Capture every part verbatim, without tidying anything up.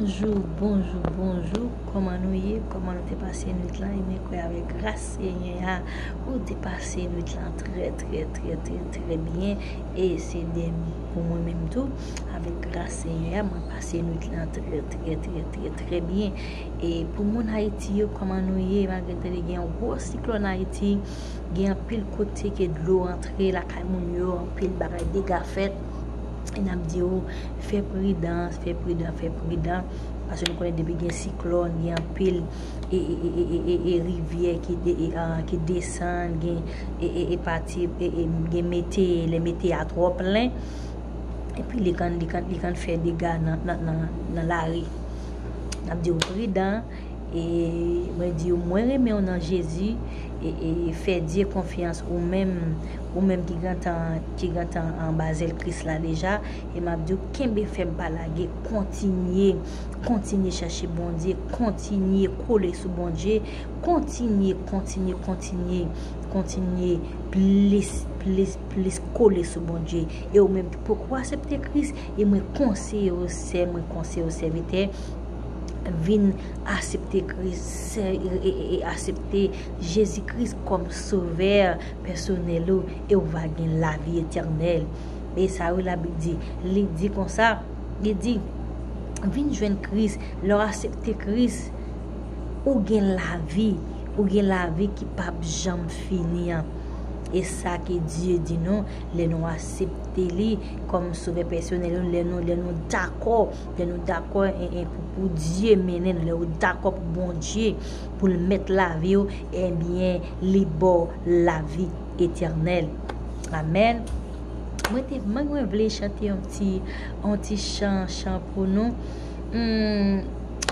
Bonjou, bonjou, bonjou. Kòman nou ye? Kòman nou te pase nwit lan? E mwen kwè avèk gras Senyè a, ou te pase nwit lan trè, trè, trè, trè, trè byen. E se de pou mwen menm tou, avèk gras Senyè a, mwen pase nwit lan trè, trè, trè, trè, trè byen. E pou moun Ayiti yo, kòman nou ye? Malgre tande gen yon gwo siklòn Ayiti, gen anpil kote ke dlo antre lakay moun yo, anpil bagay dega fèt. E n ap di w, fè pridans, fè pridan, fè pridan. Paske nou konnen depi gen siklòn, gen anpil e, e, e, e, e, e, e rivyè ki, de, e, ah, ki desann, gen e, e, e pati, e, e, gen mete, lè mete a twò plen. Epi li konn, li konn, li konn fè dega nan, nan, nan, nan lari. N ap di w pridan. E mwen di w, mwen renmen w nan Jezi. E, e fè Dye konfyans, ou menm, ou menm ki gentan, ki gentan anba zèl Kris la deja. E m ap di w, kenbe fèm, pa lage, kontinye, kontinye chèche Bondye, kontinye kole sou Bondye, kontinye, kontinye, kontinye, kontinye plis, plis, plis kole sou Bondye. E ou menm ki poko aksepte Kris, e mwen konseye w, sè, mwen konseye w, sèvitè, vin aksepte Kris, sè, e, e, e, e aksepte Jezi Kris kòm sovè pèsonèl ou, e ou va gen lavi etènèl. E sa wi Labib di, li di konsa, li di, vin jwenn Kris, lè w aksepte Kris, ou gen lavi, ou gen lavi ki p ap janm fini an. E sa ke Dye di nou, lè nou aksepte li kòm sovè pèsonèl nou, lè nou, lè nou dakò, lè nou dakò, e, e, pou, pou Dye mennen nou, lè ou dakò pou Bondye, pou l mèt lavi w, ebyen, li ba w lavi etènèl. Amèn. Mwen te, mwen, mwen vle chante yon ti, yon ti chan, chan pou nou. Hmm,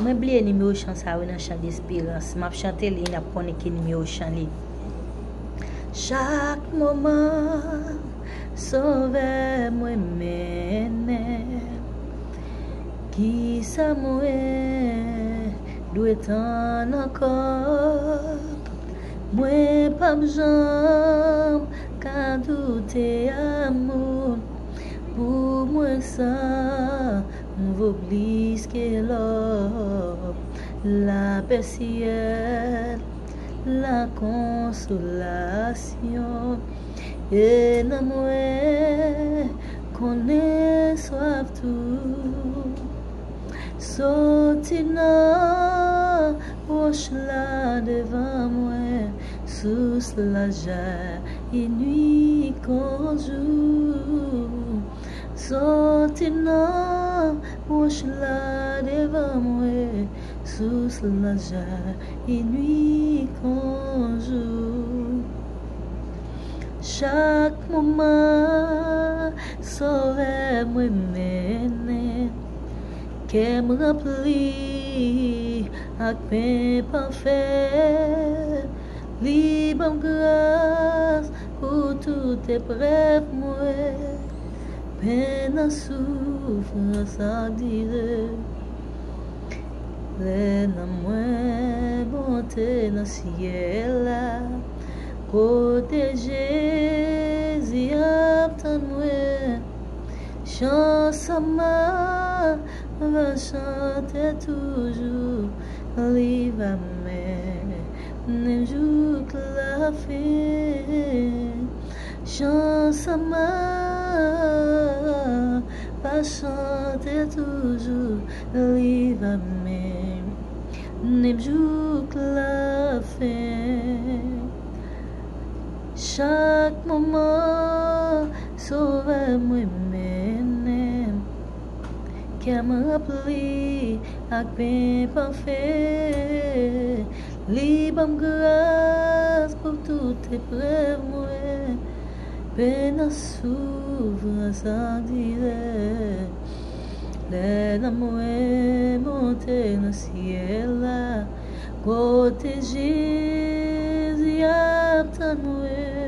mwen bliye nimewo chan sa yo nan chan desperans. M ap chante li, n ap konnen ki nimewo chan li. Chak moman, Sovè mwen mennen. Kisa mwen dwe tann ankò? Mwen p ap janm ka doute amou pou mwen sa vo plis ke lò. Lapè syèl, lakonsolasyon, e nanm mwen konnen swaf tou. Soti nan wòch la devan mwen, sous la jayi nwi kon jou. Soti nan wòch la devan mwen, sous la jayi nwi kon jou. Chak moman, Sovè mwen mennen, kè m ranpli ak pen pafè. Li ban m gras pou tout eprèv mwen, pen nan soufrans ak dire. Lè nanm mwen monte nan syèl la, kote Jezi ap tann mwen. Chan sa m a va chante toujou, li va mennen m jouk lafen. Chan sa m a va chante toujou, li va mennen m jouk lafen. Chak moman, Sovè mwen mennen m. Kè m ranpli ak pen pafè. Li ban m gras pou tout eprèv mwen. Pen nan soufrans ak dire. Lè nanm mwen monte nan syèl la, kote Jezi ap tann mwen.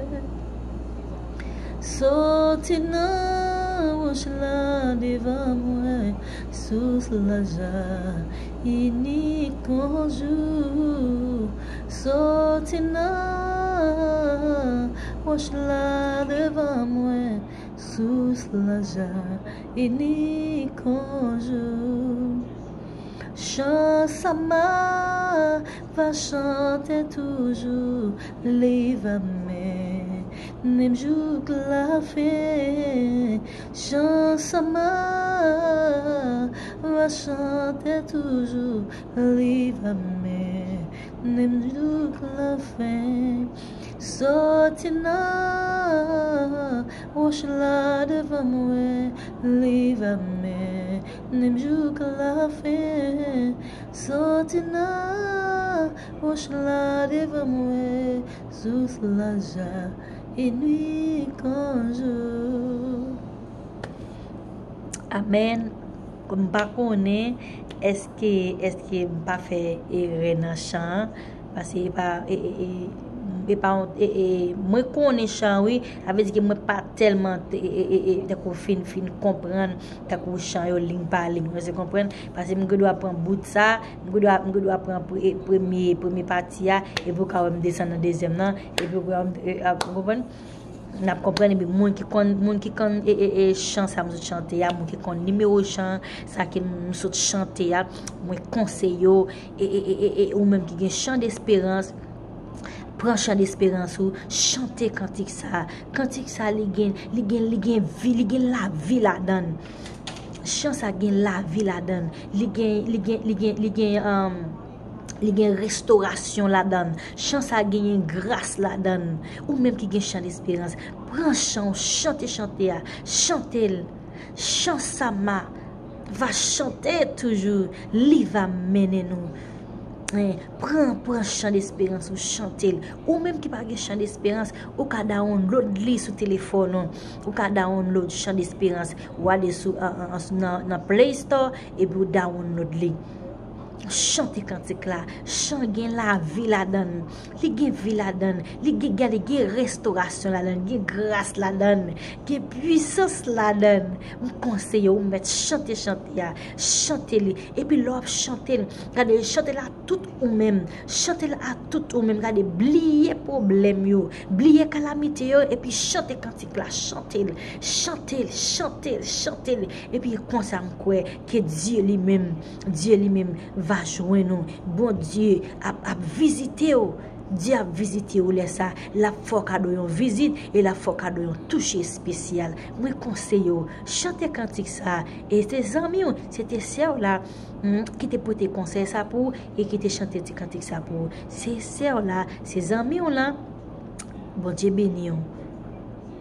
Soti nan wòch la devan mwen, sous la jayi nwi kon jou. Soti nan wòch la devan mwen, sous la jayi nwi kon jou. Chan sa m a va chante toujou, li va mennen m jouk lafen. Chan sa m a va chante toujou, li va mennen m jouk lafen. Soti nan wòch la devan mwen, li va mennen m jouk lafen. Soti nan wòch la devan mwen, sous la ja e nwi kon jou. Amèn. M pa konnen èske, èske m pa fè erè nan chan an, paske e pa, e, e, e, e pa yon, e, e, mwen konnen chan wi, sa vle di ke mwen pa tèlman, e, e, e, e, tankou fin, fin konprann, tankou chan yo liy pa liy, mwen se konprann, paske m gen dwa pran bout sa, m gen dwa, m gen dwa pran pre-, e, premye, premye pati a, epi ou ka wè m desann nan dezyèm nan, epi ou ka wè m, e, a, ou konprann? N ap konprann, epi moun ki konn, moun ki konn, e, e, e, chan sa m sot chante a, moun ki konn nimewo chan sa ke m sot chante a, mwen konseye w, e, e, e, e, e, ou menm ki gen chan desperans, pran chan desperans ou, chante kantik sa. Kantik sa, li gen, li gen, li gen vi, li gen lavi ladan l. Chan sa gen lavi ladan l. Li gen, li gen, li gen, li gen, um, li gen restorasyon ladan l. Chan sa genyen gras ladan l. Ou menm ki gen chan desperans, pran chan w, chante chante a, chante l. Chan sa m a va chante toujou, li va mennen nou. Hein, pran, pran chan desperans ou chante l. Ou menm ki pa gen chan desperans, ou ka download li sou telefòn ou. Ou ka download chan desperans. Ou ale sou, an, an, an, nan, nan Play Store, epi ou download li. Chante kantik la. Chan gen lavi ladan l. Li gen vi ladan l. Li gen, gade, gen restorasyon ladan l. Gen gras ladan l. Gen pwisans ladan l. M konseye w mèt chante chante a. Chante li. Epi lè w ap chante l, gade, chante l a tout ou menm. Chante l a tout ou menm. Gade, bliye pwoblèm yo. Bliye kalamite yo. Epi chante kantik la. Chante l. Chante l. Chante l. Chante l. Epi konsa m kwè ke Dye li menm, Dye li menm va jwenn ou. Bondye ap, ap vizite w. Dye ap vizite w lè sa. L ap fè w kado yon vizit e l ap fè w kado yon touche espesyal. Mwen konseye w, chante kantik sa. E se zanmi w, se te sè w la, hmm, ki te pote konsèy sa pou ou e ki te chante ti kantik sa pou ou. Se sè w la, se zanmi w la. Bondye beni w.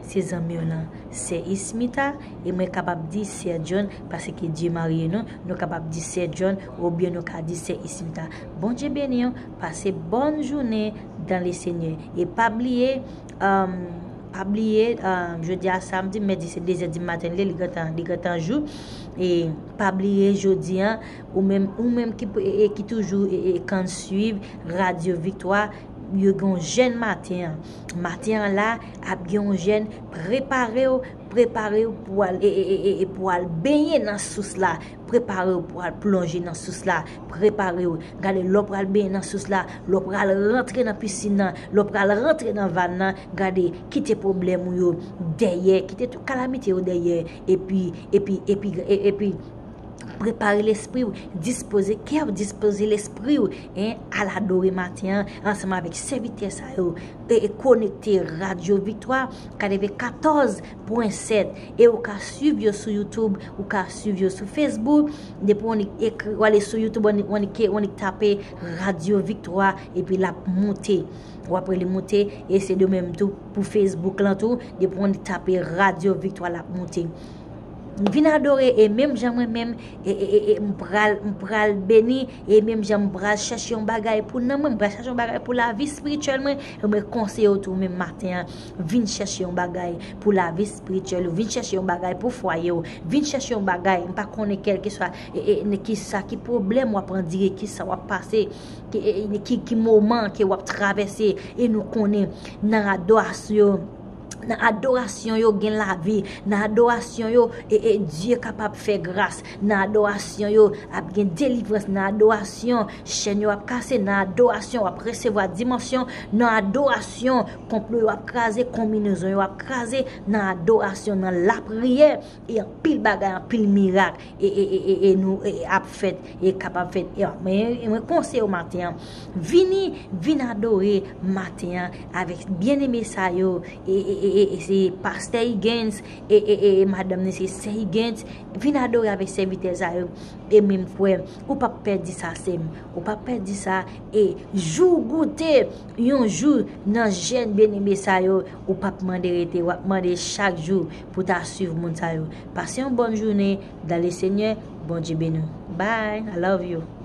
Se zanmi w lan, sè Ismita, e mwen kapab di sè John, paske Dye marye nou, nou kapab di sè John, oubyen nou ka di sè Ismita. Bondye beni w, pase bòn jounen dan le Senyè. E pa bliye, um, pa bliye, um, jodi a samdi, mèdi se dezè di maten li, li gentan, li gentan jou. E pa bliye jodi a, ou menm, ou menm ki, e, e, ki toujou, e, e, konn swiv Radyo Viktwa, yo gen yon jèn maten an. Maten an la, ap gen yon jèn, prepare w, prepare w pou al, e, e, e, e, e, pou al benyen nan sous la. Prepare w pou al plonje nan sous la. Prepare w. Gade, lè w pral benyen nan sous la, lè w pral rantre nan pisin nan, lè w pral rantre nan vàn nan, gade, kite pwoblèm ou yo dèyè, kite tout kalamite yo dèyè, epi, epi, epi, e, epi, prepare lespri w, dispoze kè w, dispoze lespri w, en, al adore maten an, ansanm avèk sèvitè sa yo, e, e konekte Radyo Viktwa, katreven katòz pwen sèt, e ou ka swiv yo sou YouTube, ou ka swiv yo sou Facebook, depi w ekri, w ale sou YouTube, w annik, w annik, w annik tape Radyo Viktwa, epi l ap moute. W ap wè li moute, e se de menm tou pou Facebook lan tou, depi w annik tape Radyo Viktwa, l ap moute. Vin adore, e menm jan mwen menm, e, e, e, e, m pral, m pral beni, e menm jan m pral chèche yon bagay pou nanm mwen, m pral chèche yon bagay pou lavi espirityèl mwen, e mwen konseye w tou menm maten an, vin chèche yon bagay pou lavi espirityèl ou, vin chèche yon bagay pou fwaye w, vin chèche yon bagay, m pa konnen kèlkeswa, e, e, ne, ki sa, ki pwoblèm w ap andire, ki sa w ap pase, ki, e, e, ki, ki moman ke w ap travèse, e nou konnen nan adorasyon, Nan adorasyon yo gen lavi. Nan adorasyon yo, e, e, Dye kapab fè gras. Nan adorasyon yo ap gen delivrans. Nan adorasyon, chèn yo ap kase. Nan adorasyon, w ap resevwa dimansyon. Nan adorasyon, konplo yo ap kraze, konbinezon yo ap kraze. Nan adorasyon, nan lapriyè, e anpil bagay, anpil mirak e, e, e, e, e nou e, ap fèt, e kapab fèt. E, mwen, mwen konseye w maten an, vini, vin adore maten an avèk byeneme sa yo, e, e, e, e, e se pastè Higgins, e, e, e, e madanm ni se sè Higgins, vin adore avèk sèvitè sa yo, e menm kwè, ou p ap pèdi sa, sè m, ou p ap pèdi sa, e jou w goute, yon jou nan jèn byeneme sa yo, ou p ap mande rete, w ap mande chak jou pou ta swiv moun sa yo. Pase yon bòn jounen dans le Seigneur, Bondye beni w. Bye, I love you.